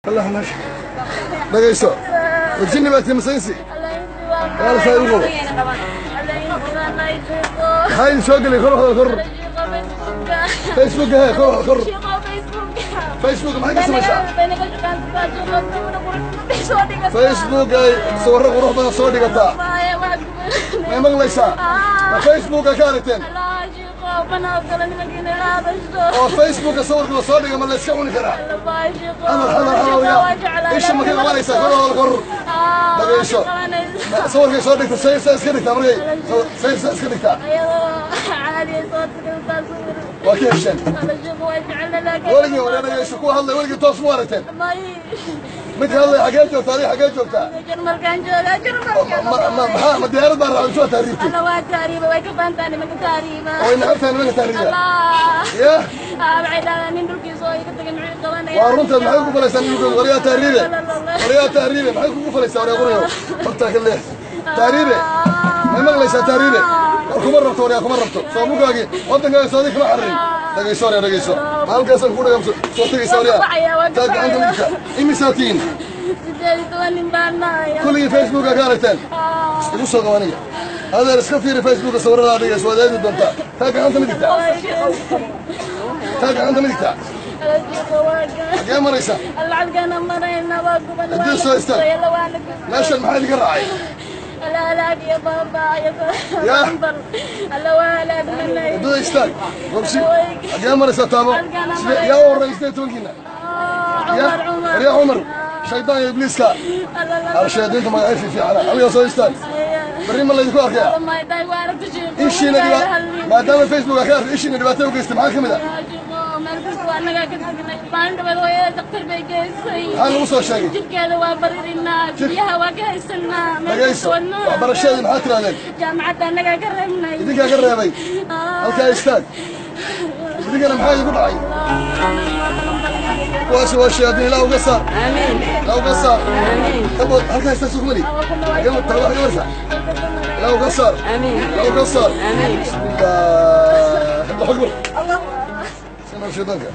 Allah meesha dhagayso, wajini baa timasaynsi yaala saa igu qabo. Maxaa idin soo gelay? Kor kor Facebook, he kor kor Facebook maxay ka samaysaa? Facebook ay sawirro qurux badan soo dhigataa. May maqlaysaa? Ma Facebooka ka aragteen oo Facebooka sawirka la soo dhiga ma la iska cuni karaa? Hadal hadal hadal ya isha ma ka qabanaysaa? Kor hadal kor dhagayso, sawirkay soo dhigta say say iska dhigtaa, markay say say iska dhigtaa waa ka hesheen weligii. Wala dhagayso, kuwa hadlay weligii toos mu aragteen? Midka hadlay xaggee joogtaa? Adiga xaggee joogtaa? Maxaa ma diyaarad baa raacday soo tahriibtay? Way nacabtahay nimanka tahriiba ya. Waa runteed. Maxay kugu falaysaa ninka? Waryaa tahriibe, waryaa tahriibe, maxay kugu falaysaa? Waryaa qurayo hortaa ka leex tahriibe, may maqlaysaa tahriibe? War kuma rabto, waryaa kuma rabto. Soomukaagi waddankaaga soodi kama xaririn. Dhagayso waryaa, dhagayso, ma halkaasaan kugu dhagam soo tegaysa waryaa. Taa gacanta midigta imisaa tihiin? Kulligii Facebooka ka aragteen. Igu soo qaba aniga adeer, iska fiiri Facebooka sawirradaa dhigayso, waad eegi doontaa. Taa gacanta midigta, taa gacanta midigta xaggee maraysa? Haddii soo istaag meeshan maxaa idinka raacay? Ya waddada istaag gobsi, xaggee maraysa? Taabo yaa u horreeyay 18-kiina ya waryaa Cumar shaydaan iyo ibliiska al shayaadiinta magacyo fiifiicana. Halkaa soo istaag, berri ma laydinku arkaya ishiina dhiba maadaama Facebooka ka arkay ishiina dhibaato u geystay? Maxaa ka mid ah? Maxaa lagu soo sheegay? Jirkeeda waa baririnaa, biyaha waa ka haysanaa. Dhagayso, waxbarashadeedii maxaa tirahdeen? Jaamacadda annagaa ka reebnay. Idinkaa ka reebay. Halkaa istaag, idinkana maxaa idinku dhacay? Kuwaasi waa shayaadiin. Ilaa uga saar, ilaa uga saar. Kabood halkaa istaag, sugmali xagee taalo, xagee maraysaa? Ilaa uga saar, ilaa uga saar. Bismillah, allahu akbar, sina shaydaanka.